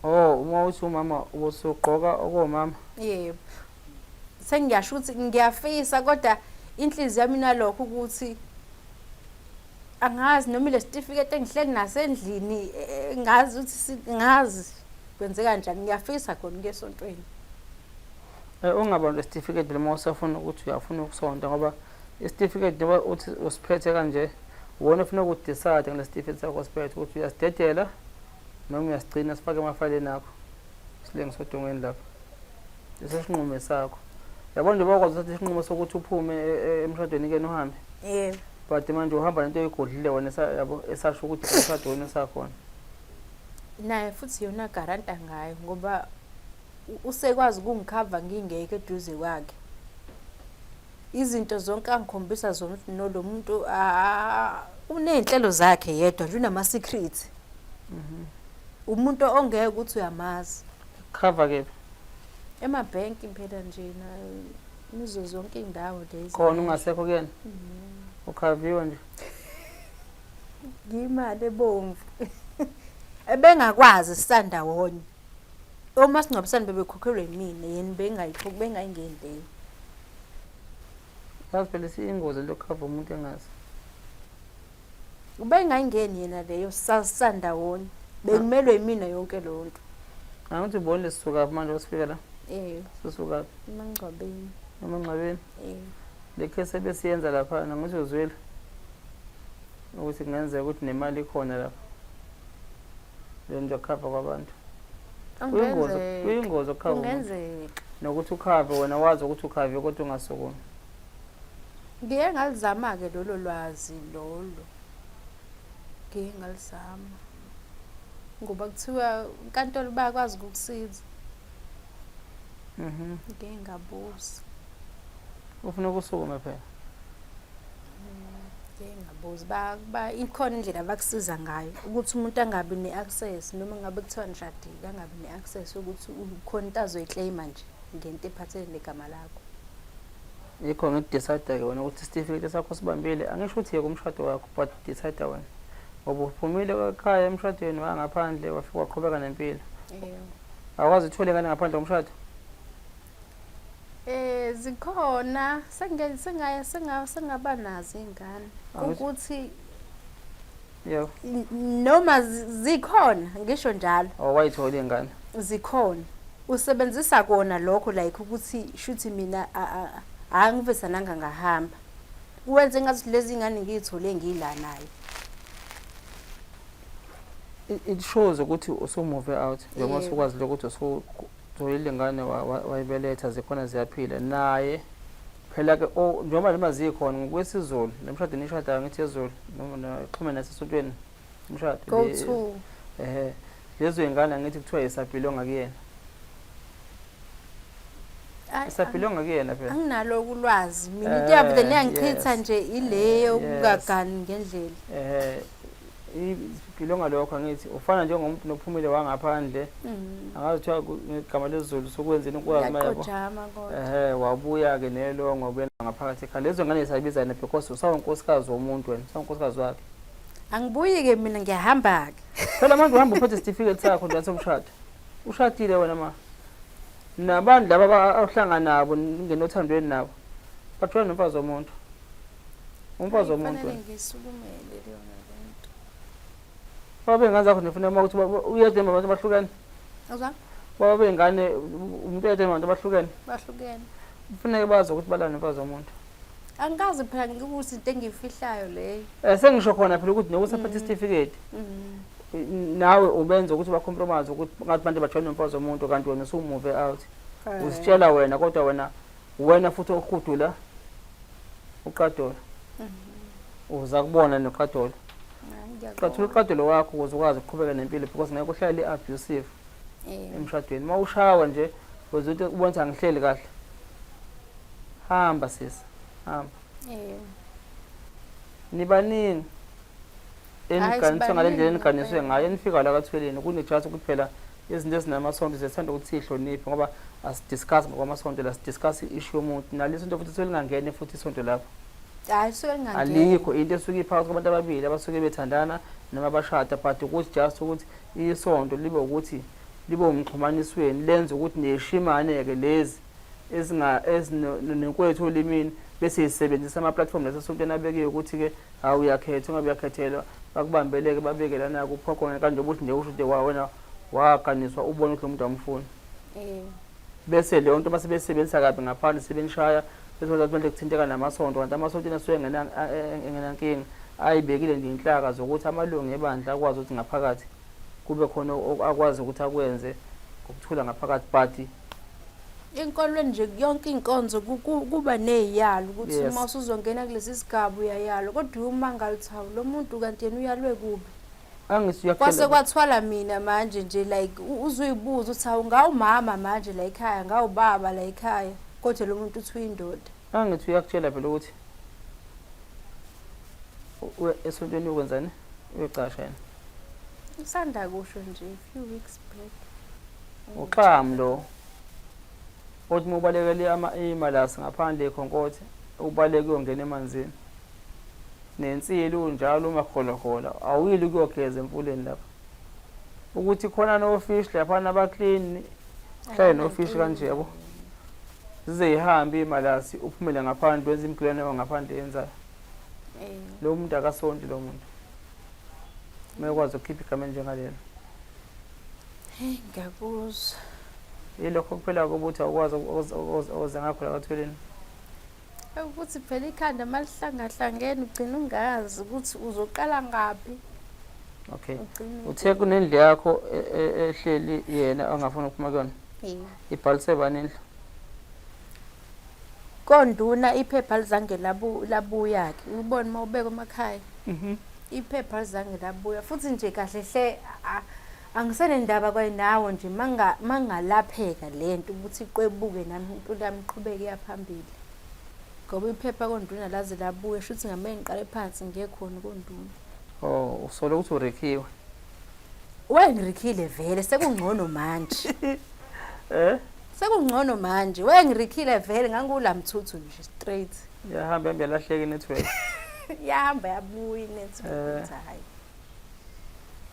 Oh, uma uthi umama ubusugqoka okomama? Yebo. Sengiyasho ukuthi ngiyafisa kodwa inhliziyo yami inalokho ukuthi angazi noma ile sitifiketi engihleli naso endlini eh, ngazi ukuthi ngazi kwenzeka kanjani ngiyafisa khona ukuya esontweni. Eh, ungabantu isitifiketi noma usafuna ukuthi uyafuna ukusonta ngoba isitifiketi njengoba uthi usiphethe kanje wona ufuna ukudecide ngale sitifiketi sakho osiphethe ukuthi uyasidedela noma uyasigcina sifake emafayileni akho silengise odongeni lapho leso sinqumo sakho yabona nje bakwazi uthatha isinqumo sokuthi uphume e, e, emshadweni kena uhambe yebo but manje uhamba nento oyigodlile wena yabo esasho ukuthi umshado wena usakhona naye futhi yona garanta ngayo ngoba usekwazi ukungikhava ngingekho eduze kwakhe izinto zonke angikhombisa zona ukuthi no lo muntu uney'nhlelo zakhe yedwa nje unama-secret mhm. umuntu ongeke ukuthi uyamazi cover kephi emabhenki phela nje nizo zonke iy'ndawo lezi khona ungasekho kuyena mhm. ukhaviwe nje ngiyimali ebomvu ebengakwazi sisandawonye omasingcwabisane bebekhokhelwe yimina yena bengayikho bengayingeni leyo Yazi phela isiyingozi into yokukhava umuntu engazi. Ubengayingeni yena leyo sasandawonye. Bengimelwe yimina yonke leyo nto. Angithi ubonile sisukaphi manje osifika la? Eh. Sisukaphi? Emangcwabeni. Emangcwabeni? Eh. Le case ebesiyenza lapha ngithi uzwile ukuthi kungenzeka ukuthi nemali ikhona lapha. Le nto yokukhava kwabantu. Kuyingozi, kuyingozi ukukhava umuntu. Kungenzeka. Nokuthi ukhave wena wazi ukuthi ukhave kodwa ungasukumi. Ngiye ngalizama-ke lolo lwazi lolo. Ngiye ngalizama. Ngoba kuthiwa inkantolo bayakwazi ukukusiza. Ngiye ngabuza. Ufuna ukusukume phela. Ngike ngabuza ba, ba ikhona indlela abakusiza ngayo ukuthi umuntu angabi ne-access noma ngabe kuthiwa nishadile angabi ne-access ukuthi ukhona into azoyiclaima nje ngento ephathelene negama lakho. Yikho ngiku-decide-ke wena ukuthi isitifiketi sakho sibambile angisho ukuthi yeka umshado wakho but decide wena ngoba uphumile ekhaya emshadweni waya ngaphandle wafika waqhubeka nempilo. Yebo. Awukwazi uthole ingane ngaphandle komshado? Eh zikhona sengeke sengaya senga sengaba nazo ingane ukuthi yebo noma zikhona ngisho njalo awayithola ingane zikhona usebenzisa kona lokho like ukuthi shuthi mina angivesananga ngahamba wenze ngathi lezi ngane ngiyithole ngila naye it shows ukuthi usumove out njengoba usukwazi ukuthi Thoyile ingane wayibeletha zikhona ziyaphila naye phela ke njengoba noma zikhona ngokwesiZulu nemshado nishadayo ngithi yeZulu noma xhume nasesontweni umshado go to ehe lezo ingane angithi kuthiwa isabhilonga kuyena isabhilonga kuyena phela anginalo ulwazi mina into yavele niyangichitha nje ileyo kungagani ngendlela eh ibhilonga lokho angithi ufana njengomuntu nophumile wangaphandle mm. angazi kuthiwa ngegama lesiZulu sokwenzeni ukwazi mayabo ehe wabuya-ke nelongo wabuya ngaphakathi ekhaya lezo ngane zisayibizana because usawunkosikazi womuntu wena usawunkosikazi wakhe angibuyi-ke mina ngiyahamba-ke phela manje uhamba uphethe isitifiketi sakho nje somshado ushadile wena ma nabantu laba ohlangana nabo ningene othandweni nabo bathola nomfazi womuntu umfazi womuntu Kufanele ngisukumele leyona lento. Baba bey'ngane zakho nifuna uma ukuthi uyedwa abantu abahlukene Uzwa? Baba bey'ngane umuntu oyedwa abantu abahlukene Bahlukene. Kufuneke bazi ukuthi balala nomfazi womuntu. Angikaze phela ngikuthi into engiyifihlayo leyo. Eh sengisho khona phela ukuthi nokuthi aphathe isitifiketi. Nawe ubenza ukuthi bacompromise ukuthi ngathi abantu bajwayele nomfazi womuntu kanti wena usumove out. Uzitshela wena kodwa wena wena futhi ohudula Uqadolo. Uza kubona noqadolo. Qathula uqadolo wakho ukuze ukwazi ukuqhubeka nempilo because ngeke uhlale abusive emshadweni. Uma ushawa nje uze uthi ubona ukuthi angihleli kahle. Hamba sisi, hamba. Nibaningi eniganiswe ngale ndlela eniganiswe ngayo enifika la kathweleni kunejasi ukuthi phela izinto ezinamasonto siyethanda ukuthi siyihloniphe ngoba asidiscuss ngokwamasonto la sidiscuss i-issue yomuntu nalo isonto futhi suke lingangene futhi isonto lapho. Hayi suke lingangeni. Alikho into esuke iphakathi kwabantu ababili abasuke bethandana noma bashada but ukuthi just ukuthi isonto libe ukuthi libe umxhumanisweni lenze ukuthi neshimane-ke lezi ezinga ezinenkwethu olimini bese isebenzisa ama-platform lasesontweni abekiwe ukuthi-ke hawu uyakhetha ungabe uyakhethelwa bakubambeleke babeke lana kuphoqwa kanje ukuthi nje usho ukuthi wena waganiswa ubone ukuthi lo muntu amfuni bese leyo nto base besebenzisa kabi ngaphandle sebenishaya bese bathi manje kuthinteka namasonto kanti amasonto asuke engenankinga ayibekile nje inhlaka zokuthi amalungu ebandla akwazi ukuthi ngaphakathi kube khona akwazi ukuthi akwenze ngokuthula ngaphakathi but enkolweni nje yonke inkonzo kuba neziyalo ukuthi uma usuzongena kulesi sigaba uyayalwa kodwa umangala uthi hawu lo muntu kanti yena uyalwe kubi. Angithi uyakuphela. Kwase kwathwala mina manje nje like uzuyibuza ukuthi hawu ngawumama manje la ekhaya ngawubaba la ekhaya kodwa lo muntu uthi uyindoda. Angithi uyakutshela phela ukuthi esontweni uyokwenzani uyocasha yena. Usanda kusho nje few weeks back. Uxamu lo. Othi uma ubalekele imalasi ngaphandle ikhonkothe ubaleke uyongena emanzini. Nensili unjalo umahholahola awuyile ukuyogeza emfuleni lapha. Ukuthi khona nofish laphana aba-clean hlale nofish kanje yabo. Zize yihambe imalasi uphumele ngaphandle wenze imigilane ngaphandle yenzayo. Lo muntu akasonti lo muntu. Uma ekwazi ukukhipha igama elinjengalelo. Hey ngiyakuzwa. Yilokho kuphela ukuthi awukwazi oze ngakho la kathweleni. Ukuthi phela ikhanda malihlangahlangene ugcina ungazi ukuthi uzoqala ngaphi. Okay. Uthe kunendlu yakho e, e, ehleli yena angafuni ukuphuma kuyona. Yebo. Ibhalise bani indlu? Konduna iphepha lizange labuya-ke ubone uma ubeka emakhaya. Mhm. Iphepha lizange labuya futhi nje kahle hle angisenendaba kwayinawo nje mangalapheka lento ukuthi iqwebuke nami impilo yami iqhubeke iyaphambili. Ngoba iphepha konduna laze labuya shuthi ngamele ngiqale phansi ngiye khona konduna. Oh, usola ukuthi urekhiwe. Wengirikhile vele sekungcono manje. Eh? Sekungcono manje. Wengirikhile vele ngangula mthuthu nje straight. Yahamba yahamba yalahleka inetwork. Yahamba yabuya inetwork hayi.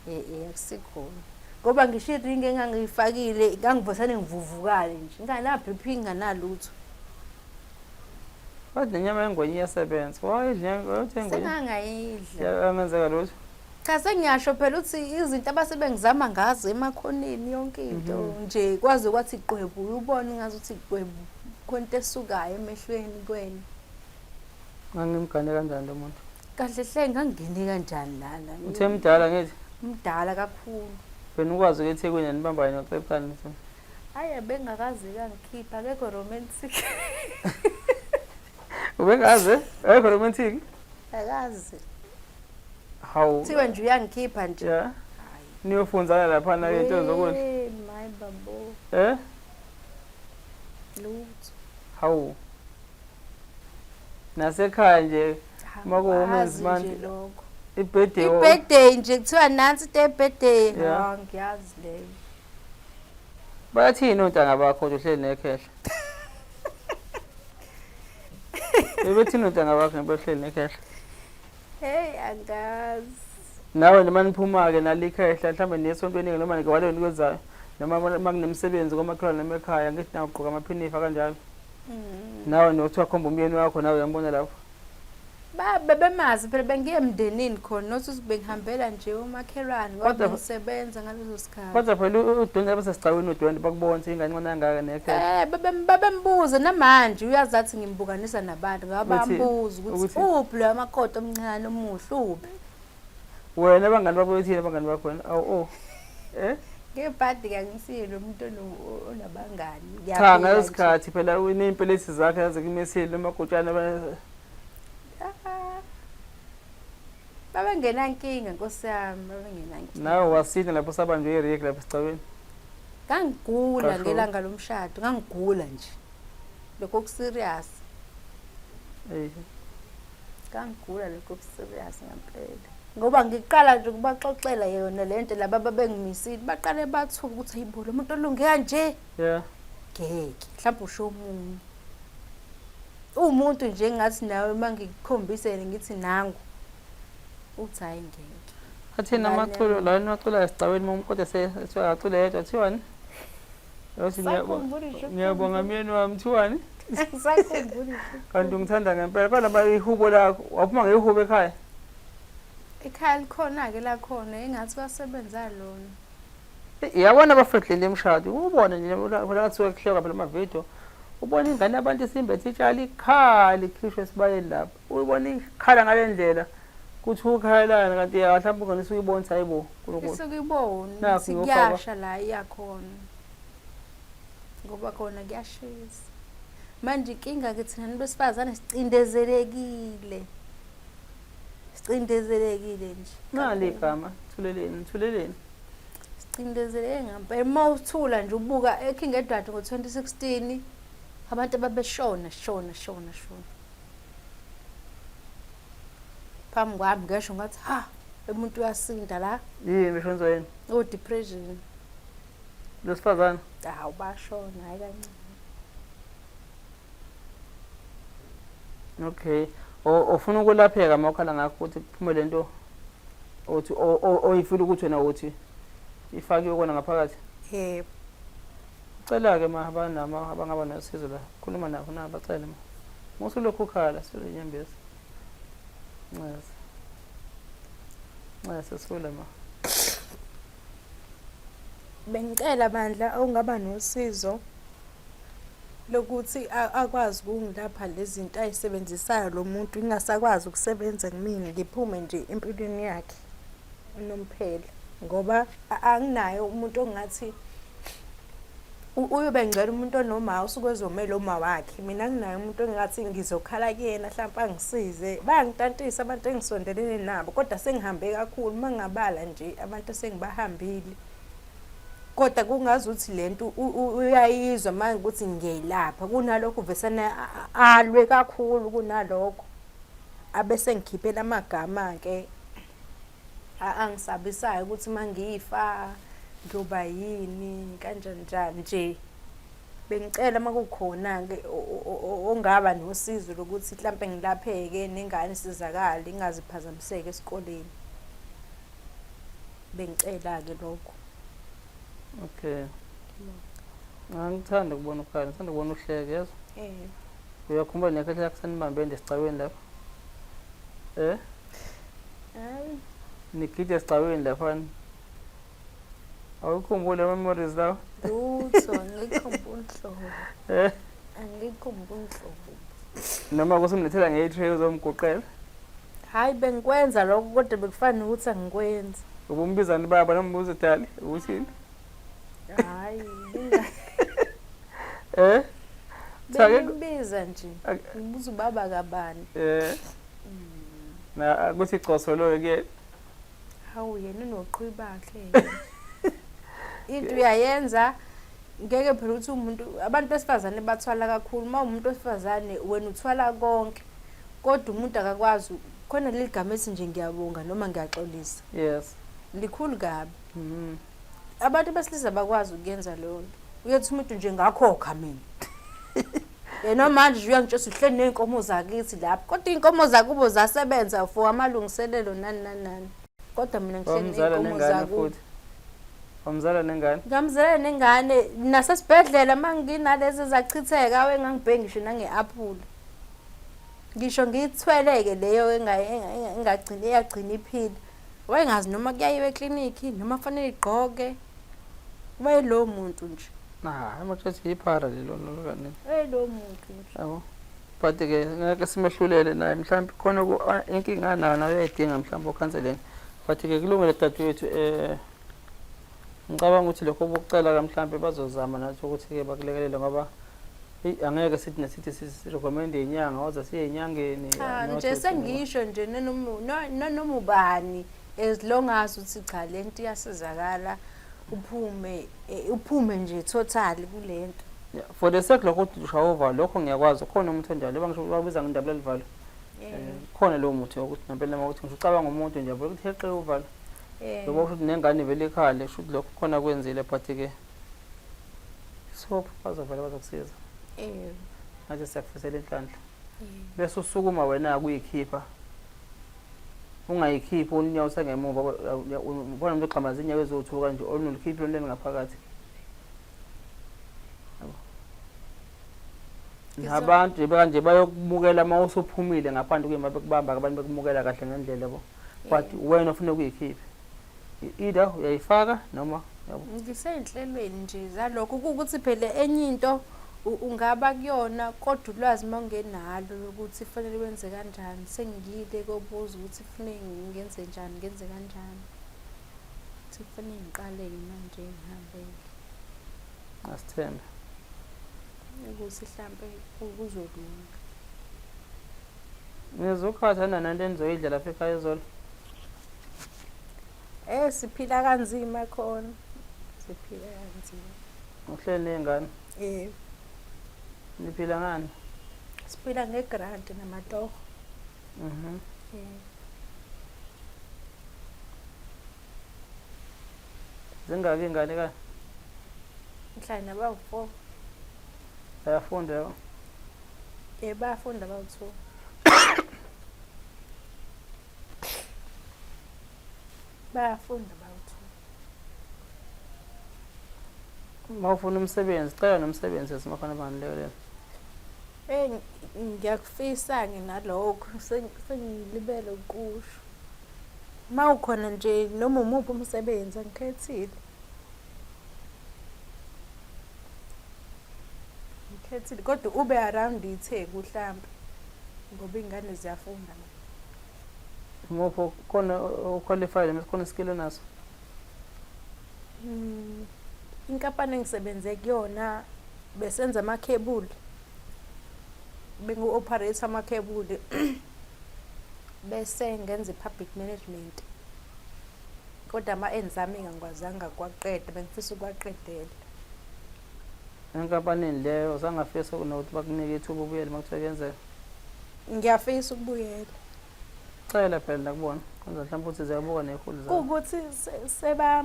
Eh eh akusikhona. Ngoba ngisho iringi engangiyifakile ngangivosane ngivuvukale nje. Ngingana BP nginganalutho. Bathi nenyama yengwenya iyasebenza. Wayidla inyama yengwenya. Sengangayidla. Yangenzeka lutho. Cha sengiyasho phela ukuthi izinto abasebengizama ngazo emakhoneni yonke into mhm. nje kwaze kwathi qwebu ubone ngazi ukuthi qwebu khona into esukayo emehlweni kwena. Ngangimgane kanjani lo muntu? Kahle hle ngangingene kanjani lana? Uthe mdala ngithi? Mdala kakhulu. Wena ukwazi ukuthi eThekwini nibambane noxephane. Hayi abengakaze kangikhipha akekho romantic. Ubengaze? Akekho romantic? Akaze. Hawu. Kuthiwa nje uyangikhipha nje. Yeah. Niyofunzana lapha na into zokudla. Hey my babo. Eh? Lutho. Hawu. Nasekhaya nje uma kuwomen's month. Lokho. I-birthday. I-birthday nje kuthiwa nansi into ye-birthday. Yeah. Ngiyazi leyo. Bayathini ontanga bakho ukuthi uhleli nekhehla? Bebethini ontanga bakho ngoba uhleli nekhehla? Hey angazi. Nawe noma niphuma-ke nalikhehla mhlawumbe niye esontweni-ke noma nikwaleni kwenzayo noma uma kunemsebenzi komakhelwane noma ekhaya ngithi nawe ugqoka amaphinifa kanjalo. Nawe nokuthiwa khomba umyeni wakho nawe uyambona lapho. Bebemazi phela bengiye emndenini khona not ukuthi bengihambela nje omakhelwane ngoba bengisebenza ngaleso sikhathi. Kodwa phela udonda basesigcawini udonda bakubona ukuthi ingane incane kangaka nekhehla. Eh babembuza namanje uyazi athi ngimbukanisa nabantu ngoba bambuza ukuthi uphi lo makoti omncane omuhle uphi. Wena abangani bakho bethini abangani bakho wena? Awu oh. Eh? Ngebhadi kangisiye lo muntu onabangani. Cha ngalesikhathi phela uney'mpelesi zakhe yaze kumesile nomagutshana. Babengenankinga nkosi yami, babengenankinga. Nawe wasinda lapho sabanjwe irigi lapho esicabeni. Ngangigula Qasho. ngelanga lomshado, ngangigula nje. Lokho kuserious. Eyi. Ngangigula lokho kuserious ngempela. Ngoba ngiqala nje ukubaxoxela yona lento laba babengimisile, baqale bathuka ukuthi hayibo lo muntu olunge kanje. Yeah. Ngeke, mhlawumbe usho omunye. Uwumuntu nje engathi nawe uma ngikukhombise ngithi nangu. Uthi hayi ngeke. Athini Ngane amaculo yami. la niwaculayo esigcawini uma kodwa sethiwa akacule yedwa kuthiwani? Yothi ngiyabonga Sakhumbula nje ngiyabonga myeni wami kuthiwani? Sakhumbula nje. Kanti ungithanda ngempela kwalaba ihubo lakho waphuma ngehubo ekhaya. Ekhaya likhona-ke lakhona engathi wasebenza lona. Yabona abafethu lento emshado ubone nje phela kuthiwa kuhlekwa phela amavidiyo ubona ingane yabantu isimbethe itshali ikhala ikhishwe esibayeni lapho uyibona ikhala ngale ndlela kuthi ukhalelana kanti ya mhlawumbe ingane isuke ibona ukuthi hayibo Nkulunkulu Isuke ibone Nakhu ukuthi ngiyofakwa. kuyasha la iyakhona. Ngoba khona kuyashisa. Manje inkinga-ke thina bantu besifazane sicindezelekile. Sicindezelekile nje. Nali kakhulu. igama thuleleni thuleleni. Sicindezeleke ngempela. Uma uthula nje ubuka eKing Edward ngo-2016 abantu ababeshona shona shona shona. Phambi kwami ngesho ngathi ha umuntu uyasinda la Yini beshonzwa yini? o-depression. Losifazane. Hawu bashona hayi kancane. Okay. Ufuna ukulapheka uma ukhala ngakho ukuthi kuphume lento othi oyifila ukuthi wena uthi ifakiwe kona ngaphakathi. Yebo. Cela-ke ma abanama abangaba nosizo la khuluma nabo na bacele ma. Musulokhu ukhala sule inyembezi. Ncese. Ncese sule ma. Bengicela bandla ongaba nosizo lokuthi akwazi ukungilapha lezi zinto ayisebenzisayo lo muntu ngingasakwazi ukusebenza kumina ngiphume nje empilweni yakhe unomphela ngoba anginaye umuntu ongathi uyobe ngcela umuntu onoma usuke ezomela uma wakhe mina anginaye umuntu engathi ngizokhala kuyena hlampe angisize bayangitantisa abantu engisondelene nabo kodwa sengihambe kakhulu uma ngingabala nje abantu esengibahambile kodwa kungazuthi lento uyayizwa manje ukuthi ngiyayilapha kunalokho uvesane alwe kakhulu kunalokho abese ngikhiphela amagama ke angisabisayo ukuthi mangifa ngiyoba yini kanjani njani nje bengicela uma kukhona-ke ongaba nosizo lokuthi mhlampe ngilapheke nengane isizakale ingaziphazamiseki esikoleni Bengicela-ke lokho. Okay. Angithandi ukubona ukhala, ngithanda ukubona uhleke, yazi. Eh. Uyakhumbula nekhehla lakho sanibambe nje esicabeni lapho? Eh? Hayi. Nigide esicabeni laphana. Awukhumbule ama memories lawo? Lutho, angikhumbuli nhlobo. Eh? Angikhumbuli nhlobo. Noma kusumlethela nge-tray uzomguqela. Hayi bengikwenza lokho kodwa bekufana nokuthi angikwenzi. Ubumbizani baba noma umbuzo dali ukuthini? Hayi, Eh? Bengimbiza nje. Ngibuza ubaba kabani. Eh. Na kuthi coso lo ke. Hawu yena unoqhwi bakhe. Into uyayenza ngeke phela ukuthi umuntu abantu besifazane bathwala kakhulu uma umuntu wesifazane wena uthwala konke. Kodwa umuntu akakwazi khona leli gama ethi nje ngiyabonga noma ngiyaxolisa. Yes. Likhulu kabi. Abantu besilisa bakwazi ukuyenza leyo nto. Uyethi umuntu nje ngakhokha mina. Yena manje nje uyangitshela ukuthi uhleli ney'nkomo zakithi lapho. Kodwa iy'nkomo zakubo zasebenza for amalungiselelo nani nani nani. Kodwa mina ngihleli Wamzala ney'nkomo nengane zakubo. futhi. Wamzala nengane. Ngamzela nengane nasesibhedlela uma nginalezi ezachitheka wengangibheki ngisho nange-aphula. Ngisho ngiyithwele-ke leyo engagcina eyagcina iphila. Wayengazi noma kuyayiwa eklinikhi noma kufanele igqoke. Wayelowo muntu nje. Ah, amatshethe yiphara lelo lolo kanini. Wayelowo muntu nje. Yabo. But ke ngeke simehlulele naye mhlawumbe khona inkinga anayo nayo uyayidinga mhlawumbe okhanseleni. But ke kulungile dadewethu eh ngicabanga ukuthi lokho obukucela ka mhlawumbe bazozama nathi ukuthi ke bakulekelele ngoba Eyi angeke sithi nesithi sirecommende inyanga waze siye enyangeni. Cha nje sengisho nje nanoma ubani as long as uthi cha lento iyasizakala uphume eh, uphume nje totally kulento. Yeah, for the sake lokho ukuthi ushaya uvalo lokho ngiyakwazi khona umuntu onjalo bangisho babiza ngendaba lelivalo. Eh, Khona lowo muthi wokuthi ngempela uma ukuthi ngisho ucabanga umuntu nje yabo ukuthi heqe uvalo. Ngoba kusho ukuthi nengane vele ikhale kusho ukuthi lokho khona kwenzile but ke sopho bazovele bazokusiza. Ngathi siyakufisela inhlanhla. Bese usukuma wena kuyikhipha. Ungayikhiphi unyawo usengemuva ubona umuntu ogxamaza inyawo eziwu-two kanje olunye ulikhiphe loleni ngaphakathi. Yabo. Nabantu nje kanje bayokubukela uma usuphumile ngaphandle kuyima bekubamba abantu bekumukela kahle ngendlela yabo. But wena ufuna ukuyikhipha. Either uyayifaka noma yabo. Ngisey'nhlelweni nje zalokho kuwukuthi phela enye into ungaba kuyona kodwa ulwazi uma ungenalo lokuthi kufanele wenze kanjani sengiyile kobuza ukuthi kufuneke ngenze njani ngenze kanjani. Ukuthi kufanele ngiqale-ke manje ngihambe-ke. Asithembe. Ukuthi hlampe kuzolunga. Nizokhathana nento enizoyidla lapha ekhaya izolo. Eh siphila kanzima khona. Siphila kanzima. Uhleli ney'ngane. Yebo. Niphila ngani? Siphila ngegrant namatoho. Yebo. Zingaki iy'ngane ekhaya? Ngihlala nabawu-four. Bayafunda yabo? Yebo bayafunda abawu-two. Bayafunda abawu-two. Uma ufuna umsebenzi, cela nomsebenzi esimakhona bangilekelela. Eh ngiyakufisa-ke nalokho sengilibele ukusho. Uma ukhona nje noma umuphi umsebenzi angikhethile. Ngikhethile kodwa ube around iTheku hlampe ngoba iy'ngane ziyafunda. Umuphi khona oqualified noma khona iskill onaso? Inkampani engisebenze kuyona besenza amakhebuli. Bengu-operator amakhebuli bese ngenza i-public management. Kodwa ama-ends ami angikwazanga ukuwaqeda, bengifisa ukuwaqedela. Enkampanini leyo usangafisa nokuthi bakunike ithuba ubuyele uma kuthiwa kuyenzeka? Ngiyafisa ukubuyela. Cela phela nakubona. Kwenza mhlawumbe ukuthi ziyabuka ney'khulu zabo. Kuwukuthi seba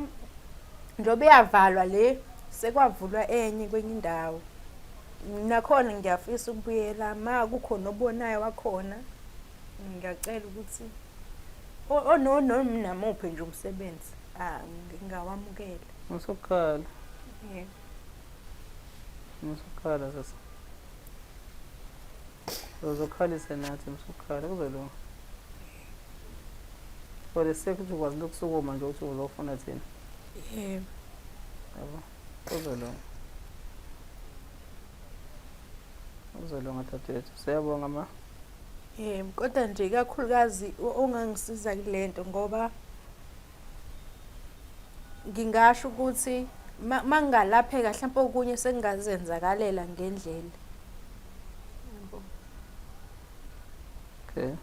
njengoba iyavalwa le sekwavulwa enye kwenye indawo. Nakhona ngiyafisa ukubuyela ma kukhona obonayo wakhona ngiyacela ukuthi namuphi nje umsebenzi ah ngingawamukela. Musukhala. Yebo. Musukhala sasa. Uzokhalisa nathi musukhala kuzolunga. For the sake ukuthi ukwazi ukusukuma nje ukuthi uzofuna thina. Yebo. Yabo. Kuzolunga. Kuzolunga dadewethu. Siyabonga ma. Yebo, kodwa nje ikakhulukazi ongangisiza kule nto ngoba ngingasho ukuthi ma ngingalapheka hlampe okunye sengingazenzakalela ngendlela. Yabo. Okay.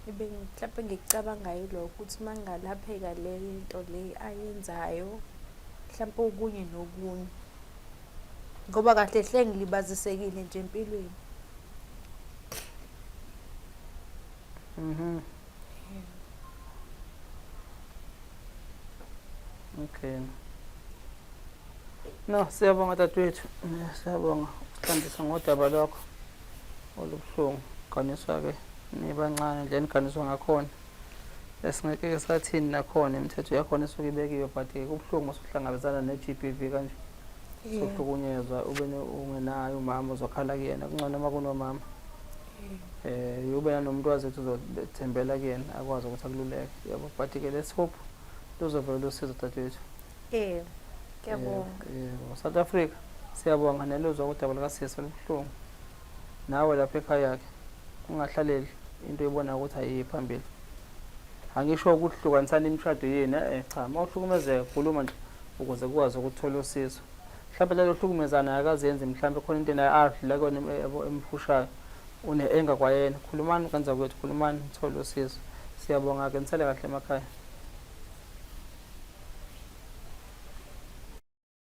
Ibe mhlawumbe ngikucabangayo lokho ukuthi uma ngingalapheka le nto le ayenzayo mhlawumpe okunye nokunye. Ngoba kahle hle ngilibazisekile nje empilweni. Okay. No, siyabonga dadewethu. Siyabonga ukusilandisa ngodaba lwakho olubuhlungu. Ganiswa-ke nibancane nje eniganiswa ngakhona. Esingeke sathini nakhona imithetho yakhona isuke ibekiwe but-ke kubuhlungu masuhlangabezana ne-G_B_V kanje. Sohlukunyezwa ube ungenayo umama ozokhala kuyena kungcono uma kunomama. Ube nanomuntu wazi ukuthi uzothembela kuyena akwazi ukuthi akululeke yabo but ke let's hope luzovela usizo dadewethu. Yebo. Ngiyabonga. Yebo. South Africa siyabonga neluzwa udaba lukasisi olubuhlungu. Nawe lapha ekhaya ke ungahlaleli into oyibona ukuthi ayiyi phambili. Angisho ukuhlukanisana imishado yenu eh cha uma uhlukumezeka khuluma nje ukuze kukwazi ukuthola usizo. Mhlawumbe lelo hlukumezana akazenzi, mhlawumbe khona into naye adlula kuyona emphushayo, une-enga kwayena. Khulumani kanza kwethu, khulumani nithole usizo. Siyabonga-ke, nisale kahle emakhaya.